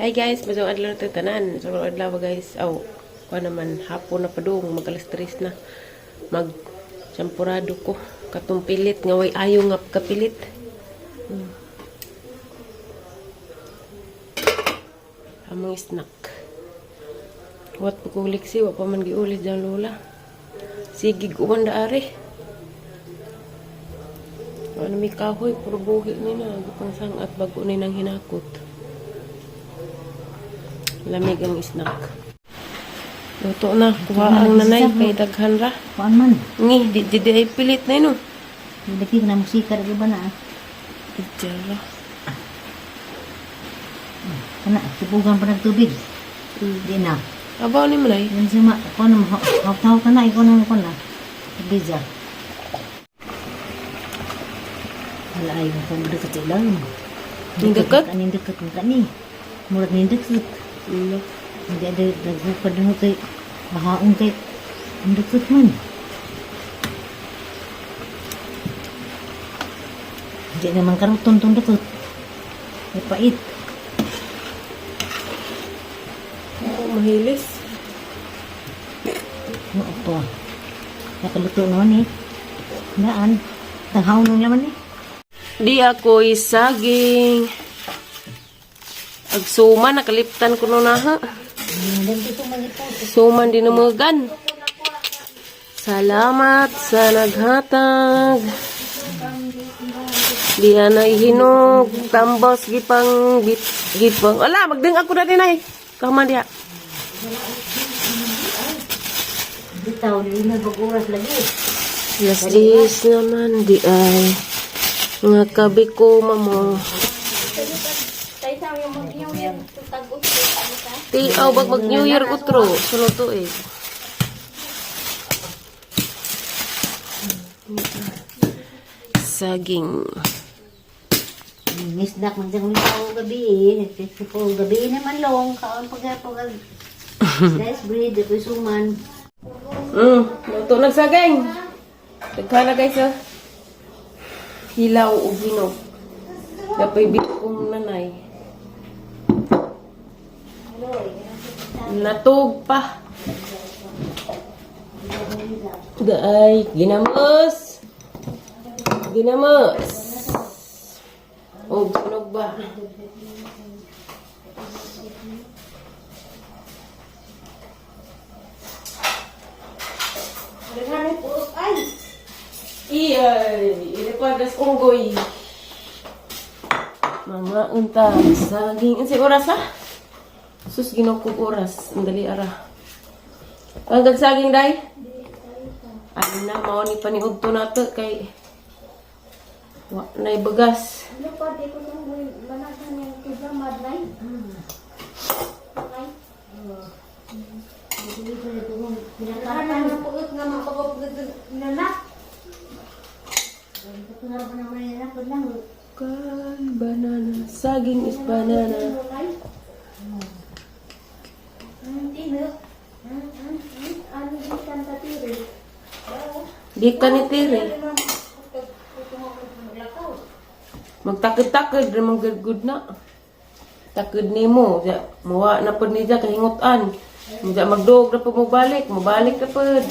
Hi guys, masang adlaw na tanan. So adlaw guys. Aw, kuha naman hapon na padung mag alas 3 na. Mag champurado ko katong pilit nga way ayo nga kapilit. Among snack. Wat pa kong liksi, wa pa man giulit dyan lola. Sige, uwan da ari. Ano may kahoy, puro buhi ni na. Gipang sangat bago ni nang hinakot. Lamig ang snack. Luto na, kuha ang nanay kay daghan ra. Kuan man. Ngi, di ay pilit na yun. Lagi na musika ra ba na? Ijara. Kana tubugan pa ng tubig. Di na. Abaw ni manay. Yan siya ma kuan na haw ka na ikaw na kuan na. Bija. Wala ay kung dekat lang. Nindeket? Nindeket ka ni. Murag nindeket. Ano? Hindi ada nagbuka din kay mahaon kay nindeket man. Hindi naman karuton tong deket. May pait. Oo, mahilis. Oo po. Nakaluto noon eh. Daan. Tanghaw nung laman eh. Di ako saging. Agsuman, nakaliptan ko no na ha. Suman din umugan. Salamat sa naghatag. Di na hinog. Tambos gipang bit gipang. Ala, magding ako na din ay. Kama diha. Bitaw, di na pag-uras lagi. Yes, this naman di ay. Nga kabi ko mamo. Ti aw bag mag New Year utro. Sunod tuig. Saging. Misdak man siyang litaw gabi eh. Ko gabi naman long. Kaon pag pag slice bread, ito suman. Luto ng saging. Daghan na guys ah. Hilaw ug hinog. Dapoy bitong nanay. Natug pa. Daay, ginamos. Ginamos. Og sunog ba? Iyay, ilipagas unggoy. Mga unta, saging. Unsay oras ha? Sus, ginoo oras. Ang dali ara. Ang saging day? Ano na, mao ni paniudto nato kay wa nay bagas. Kay banana, saging is banana. Di ka ni Tire. Magtakod-takod, ramang good na. Takod nimo, ja, muwa na pod niya kahingutan. Muja magdog na pod mobalik, mobalik na pod.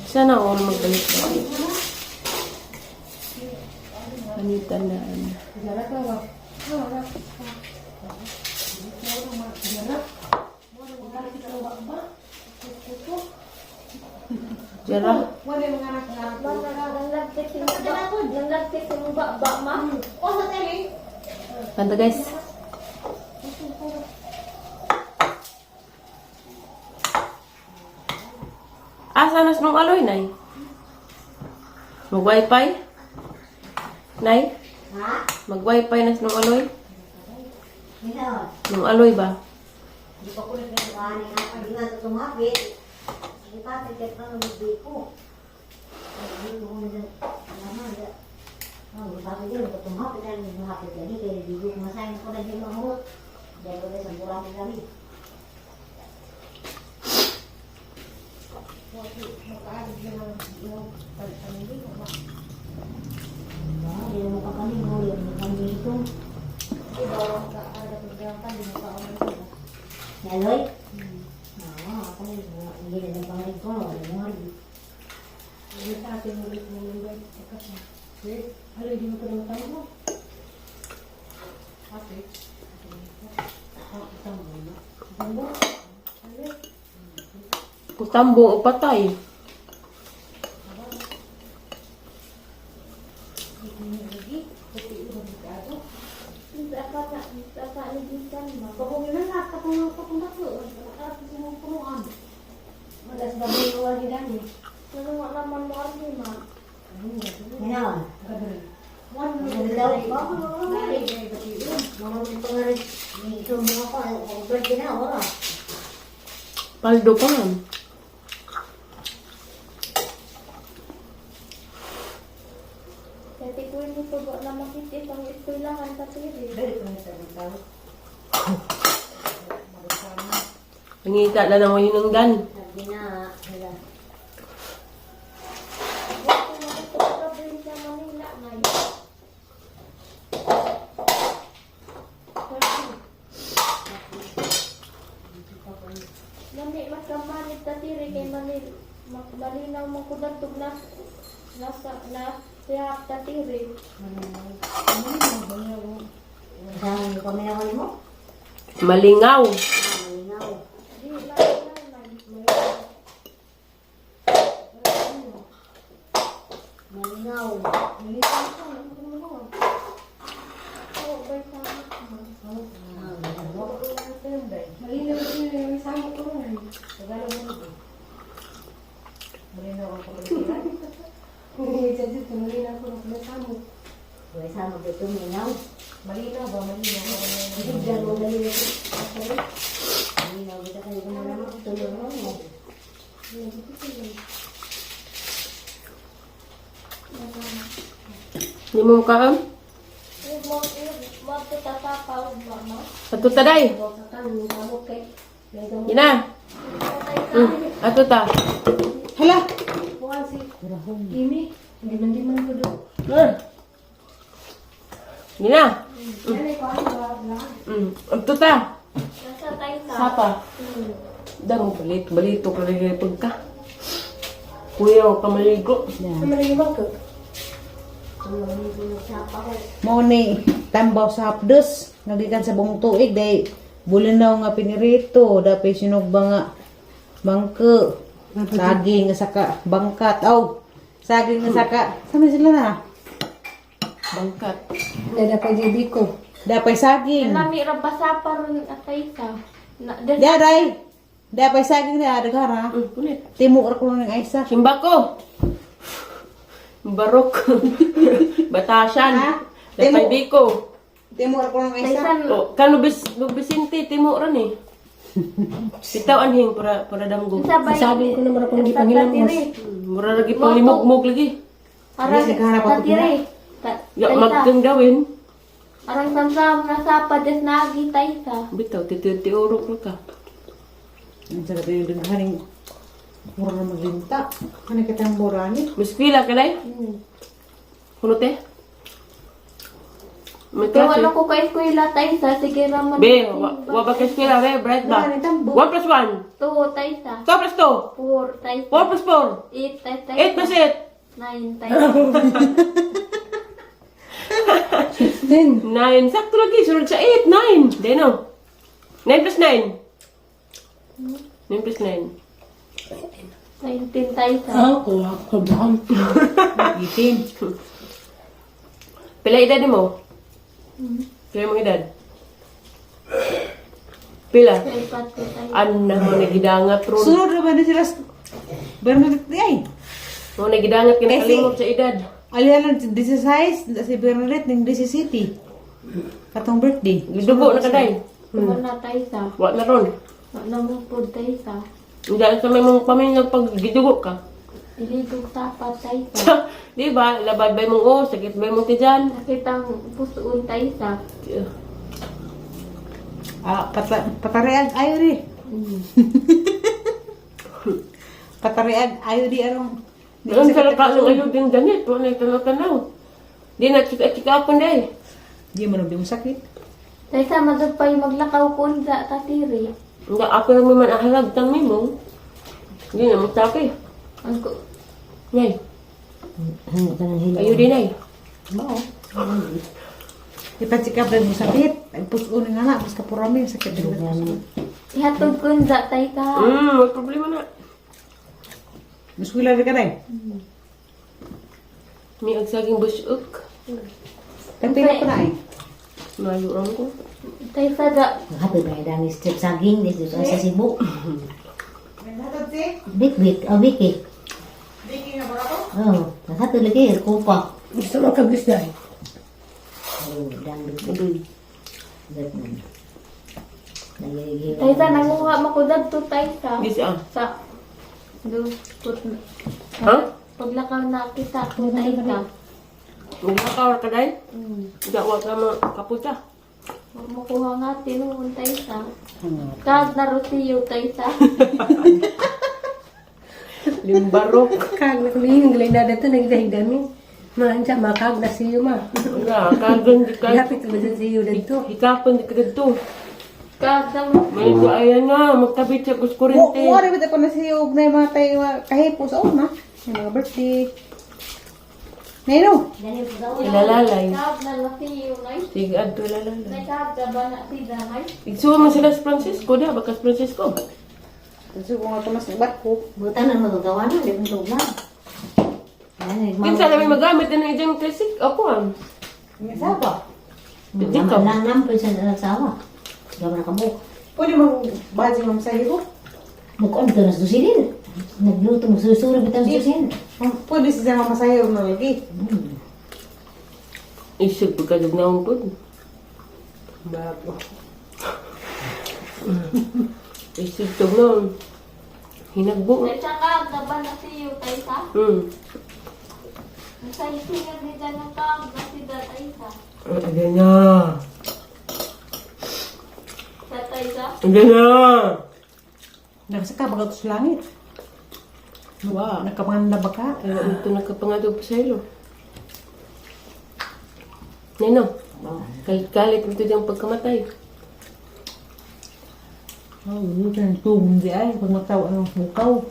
Sana all magbalik balik. Panitandaan. Jara. Kanta guys. Asa nas nung aloy, Nay? Mag-wifi? Nay? Ha? Mag-wifi nas nung aloy? Ikaw, Nung aloy ba? di pa ko nagkakaani nga pag nga ito tumapit. Di pa, tiket na lumigdi ko. Ay, di ko na dyan. Alam na, oh, sabi din, pag tumapit na, lumapit lagi, kaya di ko kumasahin ko na di mahurot. Dahil ko na sa buwan kami. Di na makakaligo, di na makakaligo. Ni Aloy? Oo, ako hindi na ng pangalan ko. Wala mo rin. Kung tambong o patay. Ginawa. Ang daw ba? Mga pangalan. Ito mga ko. Birthday na, wala. Paldo pa man. Dati ko hindi pa ba na makikita ang eskwelahan sa TV. Nangita na naman yun ang dan. Sabi na, wala. Wala ko makita sa probinsya Manila ngayon. Lami mas kamanit ta tiri kay Manil malinaw man ko datog na nasa na siya ta tiri. Saan yung paminawan mo? Malingaw. Malinaw. Di malinaw man. Malinaw. Oo, bay sa mo. Wala sa magdito, malinaw. Malinaw ba? Malinaw. Malinaw, kita kayo kung ano, tulong mo. Hindi mo mukhaan? Mo mo tatapaw mama. Ato ta day. Gina. Ato ta. Hala! Gina. Ato ta. Nasa tayo sa. Sapa. Damo balit balito ka rin pagka. Kuya, huwag ka maligo. Mo ni tambaw sa hapdos nagikan sa buong tuig day bulinaw nga pinirito dapay sinugba nga mangke saging nga saka bangkat aw saging nga saka sama sila na Bangkat. dapay saging Lami ra basa pa ron atay sa. Na Di aday dapay saging na daghara Kunit. timo ra ko ng Aisa. Simba ko. Barok. Batasan. Ha? Dapay Timo. biko. Timo ra ko ng Aisa. Taysan O, kano bis Vicente timo ran eh. Bitaw anhing para para damgo. sa bay. Sabi ko naman akong gipangilamos. Mura lagi pang limugmug lagi. Arang Yes, naghahanap ako tatire. Ya magkang gawin. Arang samsam nasa pa des nagi taysa. Bitaw titiurok ra ka. Ang sarap yung daghaning mura na maglinta. Ano kitang mura ni? Miskwila ka day? Kuno te? May Kaya klase. wala ko ka eskwela taysa sige ra man. Be, wa ba ka eskwela be, bright ba? Wala ni tambo. 1 plus 1. 2 taysa. 2 plus 2. 4 taysa. 4 plus 4. 8 taysa. 8 plus 8. 9 taysa. 9. Sakto lagi. Sunod sa 8. 9. Deno. 9 plus 9. 9 plus 9. 19 taysa. Itim. Pila edad mo? Pila mong edad? Pila? Kay ko taysa. Anna mo nagidangat ron. Sunod ra ba ni sila? Bernadette di ay. Mo nagidangat Kasi- kinakalimot sa edad. Alihan lang 16 si Bernadette ning 17. Katong birthday. Gidugo na kaday. Wala taysa. Wa na ron. Wala mo po taysa. Hindi sa may mong pamilya pag gidugo ka. Iligog tapat taysa. Di ba? Labad ba mong o, sakit ba mong tiyan? Sakit ang pusoon taysa. Ah, patareag ayo ri. Patareag ayo di arong. Ang sarap ka ng ayaw din ganit. Wala na tanaw-tanaw. Di na chika-chika ako day. Di man di mo sakit. Taysa madugpay maglakaw kun sa tatiri. Hindi, ako lang man ahalag tang mimo. Hindi na magtake. Ang ko Nay, Kanang hilo. ayo din ay. Mao. Ipacheck up mo sakit. Ay puso ni nga na, mas kapurami sakit din. Ihatod ko nda tay ka. May problema na. Mas wala ka day. May agsaging busuk. Tagpila ko na ay. Mayo ang ko. Tay sa da. Happy ba dami strip saging dito sa Cebu. Naghatod si? Big big, oh big eh. Biki nga ba ako? Oh, naghatod lagi kupa. Gusto mo kabis dahil. Oh, dami big. Mm. Tay sa nanguha makudad to tay sa. Di siya. Sa do put. Ha? Paglakaw na kita ko tay ka. Maglakaw ka day? Gawa ka ma kaputa. Makuha nga tinuon tay sa. Kag na rosiyo tay sa. Limbarok. Kag na kulihin, galay na dito, nagdahigdami. Maansa, makag na siyo ma. Nga, kagan di ka. Lapit ko sa siyo dito. Hikapan di ka dito. Kag na May ko ayan na, magkabit siya kus Mo kurente. mo rin ko na siya og na mga tayo mga kahipo sa una. Yung mga birthday. Nino, Ilalalay. Kag na rosiyo nay. Sige, adto ilalalay. Nay kag na ba na si damay. Igsuwa man sila sa Francisco da, baka sa Francisco. kasi kung nga tumas ng barko. Buta na magagawa na, di mo tugma. Kinsa na may magamit na ng ijang classic? Ako ah. May saba. Hindi ka. Lang nam pa sa nagsawa. Gawa na kamo. Pwede mang baji ma'am sa iyo. Mukon to nas dusilin. Nagluto mo susuri bitang dusilin. Pwede siya mamasahe na lagi. Isig pagkadug na akong pud. Bago. Isig tug na. Hinagbo. Tay sa kag na ba na siyo tay sa. Sa isingag ni dyan ang kag na si da tay sa. Ayan na. Sa tay sa. Ayan na. Nakasaka baga to sa langit. Wow. Nakamanda ba ka? Kaya ito nagkapangadog pa sa ilo. Nino, kalit-kalit ito diyang pagkamatay. Oh, yun ang tungong di ay. Pag matawa ng bukaw.